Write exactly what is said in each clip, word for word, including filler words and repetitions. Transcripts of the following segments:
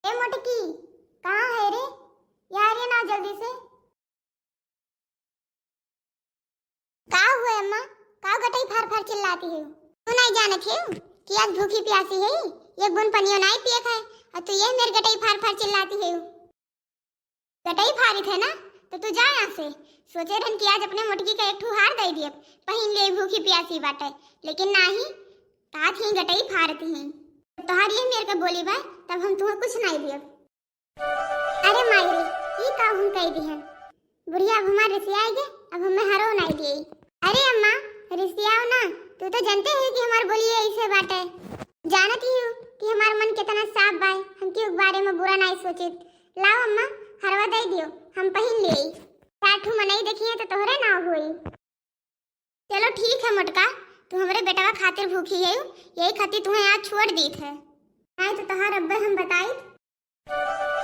ए मोटकी, कहाँ है रे? यार, ये ना जल्दी से। का हुआ अम्मा? का गटई फार फार चिल्लाती है? तू नहीं जानत है कि आज भूखी प्यासी है, एक बूंद पनियो नहीं पिए खाए, और तू ये मेर गटई फार फार चिल्लाती है? गटई फारित है ना, तो तू जा यहाँ से। सोचे रहन कि आज अपने मोटकी का एक ठू हार दे दियब, पहिन ले, भूखी प्यासी बाटे, लेकिन नाही, तात ही गटई फारती हैं। तोहार ये मेर का बोली बा, तब हम तुम्हें कुछ नहीं दियब। अरे माई रे, ई का हम कह दिहन? बुढ़िया अब हमार रिसियाई गे, अब हमें हरो नहीं दिए। अरे अम्मा, रिसियाओ ना, तू तो जानते हो कि हमार बोलिए ऐसे बाटे। जानत ही हो कि हमार मन कितना साफ बाय, हम क्यों बारे में बुरा नहीं सोचित। लाओ अम्मा, हरवा दे दियो, हम पहिन लिए। चार ठू मनई देखिए तो तोहरे ना होई। चलो ठीक है मोटका, तू हमरे बेटवा खातिर भूखी है, यही खातिर तुम्हें आज छोड़ दीत है। नहीं तो तोहार अब्बे हम बताई।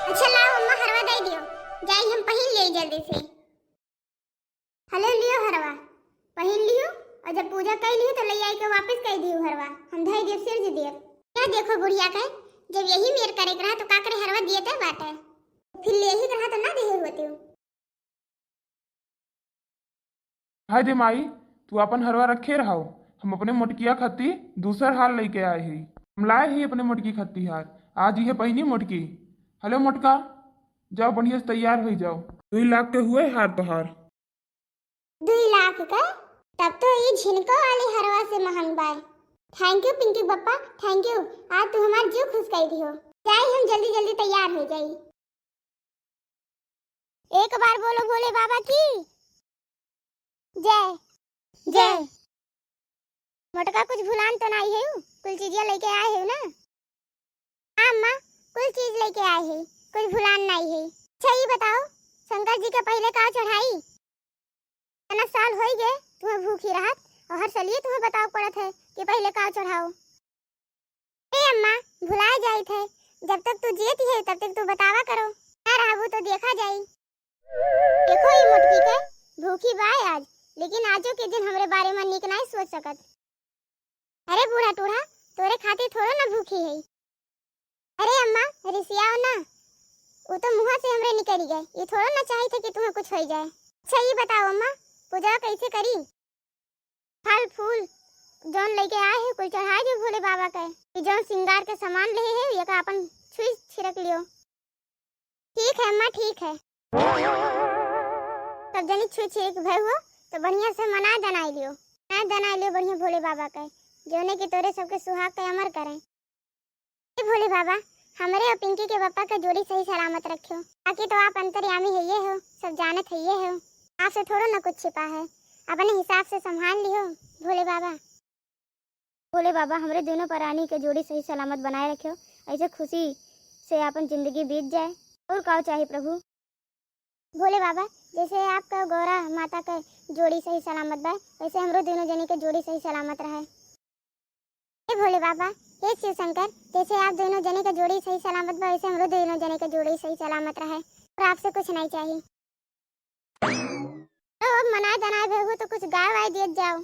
अच्छा लाओ अम्मा, हरवा दे दियो, जाई हम पहिन लिए जल्दी से। हले लियो हरवा, पहिन लियो, और जब पूजा कर लियो तो ले आई के वापस कर दियो हरवा, हम धई दियो, सिर जी दियो। क्या देखो बुढ़िया के, जब यही मेर करे के रहा तो का करे, हरवा दिए ते बाटे, फिर ले ही के रहा तो ना देहे होते हो। हाय दे माई, तू अपन हरवा रखे रहो, हम अपने मोटकिया खत्ती दूसर हार लेके आए ही। हम लाए ही अपने मोटकी खत्ती हार, आज यह पहिनी मोटकी। हेलो मोटका, जाओ बढ़िया से तैयार हो जाओ। दुई लाख के हुए हार तोहार। दुई लाख का? तब तो ये झिनको वाली हरवा से महंग बाय। Thank you पिंकी पप्पा, thank you, आज तू हमार जीव खुश कर दियो। जाई हम जल्दी जल्दी तैयार हो जाई। एक बार बोलो भोले बाबा की जय। जय। मोटका कुछ भुलान तो नहीं है, कुल चीजिया लेके आए हो ना? हाँ अम्मा, कुल चीज लेके आए है, कुछ भुलान नहीं है। अच्छा ये बताओ, शंकर जी के पहले का चढ़ाई? इतना साल होई गए तुम्हें भूखी रहत, और हर सलिए तुम्हें बताओ पड़त है कि पहले का चढ़ाओ। ए अम्मा, भुलाए जाइत है, जब तक तू जियत है तब तक तू बतावा करो, ना रहबू तो देखा जाई। देखो ई मोटकी के, भूखी बाय आज, लेकिन आजो के दिन हमरे बारे में नीक नाई सोच सकत। अरे बूढ़ा टूढ़ा, तोरे खातिर थोड़ो ना भूखी है। अरे अम्मा, रिसियाओ ना, वो तो मुँह से हमरे निकल गए, ये थोड़ो ना चाहिए थे कि तुम्हें कुछ हो जाए। अच्छा ये बताओ अम्मा, पूजा कैसे करी? फल फूल जौन लेके आए है, कुल चढ़ाए दियो भोले बाबा के। ई जौन सिंगार के सामान ले है, ये का अपन छुई छिड़क लियो। ठीक है अम्मा, ठीक है। सब जनी छुई छिड़क भय हो, तो बढ़िया से मना दनाई लियो, मना दनाई लियो बढ़िया भोले बाबा के, जौने की तोरे सबके सुहाग के अमर करें। हे भोले बाबा, हमरे और पिंकी के पापा का जोड़ी सही सलामत रखियो। बाकी तो आप अंतर्यामी है ये हो, सब जानत है ये हो, आपसे थोड़ो ना कुछ छिपा है। अपने हिसाब से संभाल लियो भोले बाबा। भोले बाबा, हमरे दोनों परानी के जोड़ी सही सलामत बनाए रखियो, ऐसे खुशी से अपन जिंदगी बीत जाए। और का चाही प्रभु? भोले बाबा, जैसे आपका गौरा माता के जोड़ी सही सलामत बा, वैसे हमरो दोनों जने के जोड़ी सही सलामत रहे। हे भोले बाबा, हे शिव शंकर, जैसे आप दोनों जने के जोड़ी सही सलामत बा, वैसे हमरो दोनों जने के जोड़ी सही सलामत रहे, और आपसे कुछ नहीं चाहिए। तो अब मनाए दनाए भे हो तो कुछ गाय वाय दियत जाओ।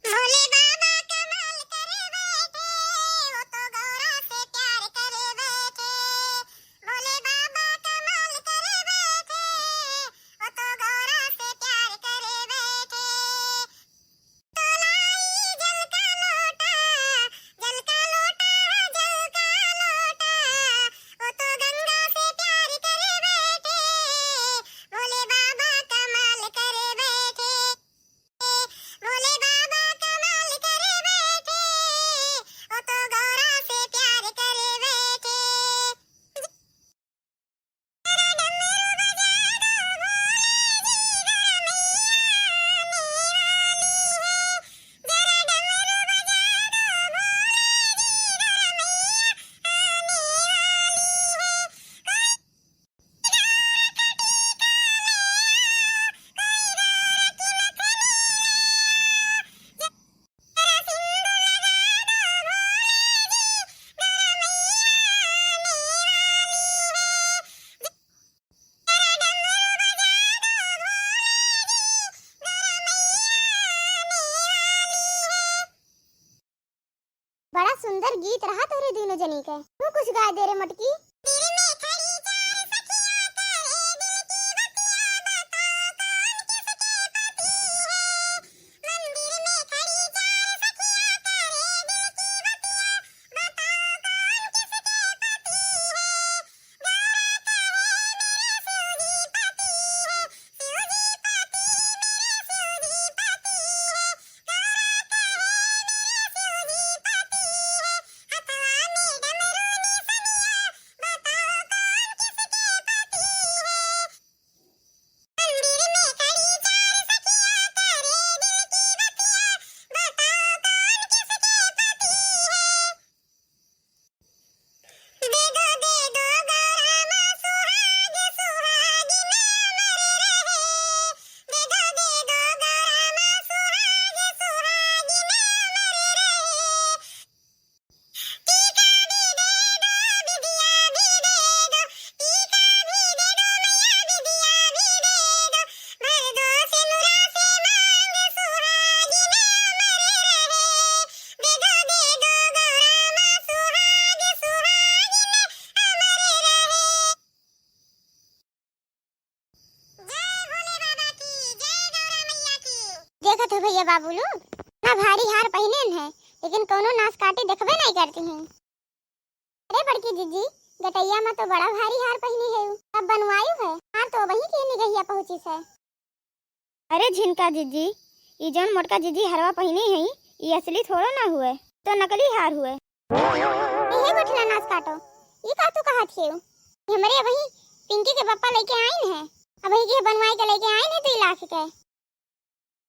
भोले बाबा कमाल करे बैठे, वो तो गौरा से प्यार करे बैठे। भोले बाबा कमाल करे बैठे, वो तो गौरा से प्यार करे बैठे। तो लाई जल का लोटा, जल का लोटा, जल का लोटा, वो तो गंगा से प्यार करे बैठे। भोले बाबा कमाल करे बैठे। भोले बाबा कमाल जनी के। तू कुछ गाय दे रे मोटकी। देखत हो भैया बाबू लोग, ना भारी हार पहिने हैं, लेकिन कौनो नास काटी देखबे नहीं करती हैं। अरे बड़की जिज्जी, गटैया में तो बड़ा भारी हार पहिनी है, अब बनवायु है, हार तो वही के निगहिया पहुँची से। अरे झिनका जिज्जी, ई जौन मोटका जिज्जी हरवा पहिनी है, ई असली थोड़ो ना हुए, तो नकली हार हुए। इहे गोठला नास काटो, ई का तू कहत हियू? ई हमरे वही पिंकी के पप्पा लेके आइन है, अबही के बनवाए के लेके आइन है दुई लाख के।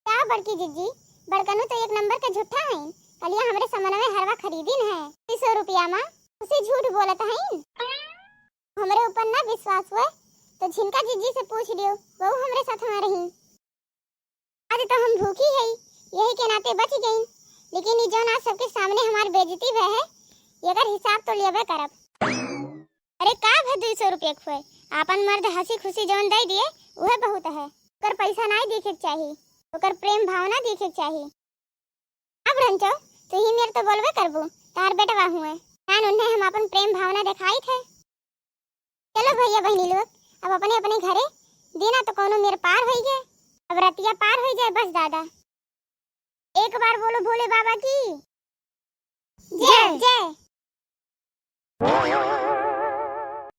का बड़की जिज्जी, बड़कनू तो एक नंबर के झूठा हईन। कलिया हमरे समनवे हरवा खरीदिन है, दुई सौ रुपया मा। उसे झूठ बोलत हईन। हमरे ऊपर ना विश्वास हुए तो झिनका जिज्जी से पूछ लियो, वो हमरे साथ में रही। आज तो हम भूखी है, यही के नाते बच गई, लेकिन ई जौन आज सबके सामने हमार बेइज्जती भय है, एकर हिसाब तो लेबे करब। अरे का भय दुई सौ रुपये खुए, आपन मर्द हंसी खुशी जौन दे दिए, उहे बहुत है। ओकर पैसा नाई देखे के चाही, ओकर प्रेम भावना देखे के चाही। अब रंचो, तू ही मेर तो बोलबे करबू, तार बेटवा हुए, कान उन्हें हम अपन प्रेम भावना दिखाई थे। चलो भैया बहनी लोग, अब अपने अपने घरे, दीना तो कोनो मेर पार होई गए, अब रतिया पार होई जाए बस दादा। एक बार बोलो भोले बाबा की जय। जय।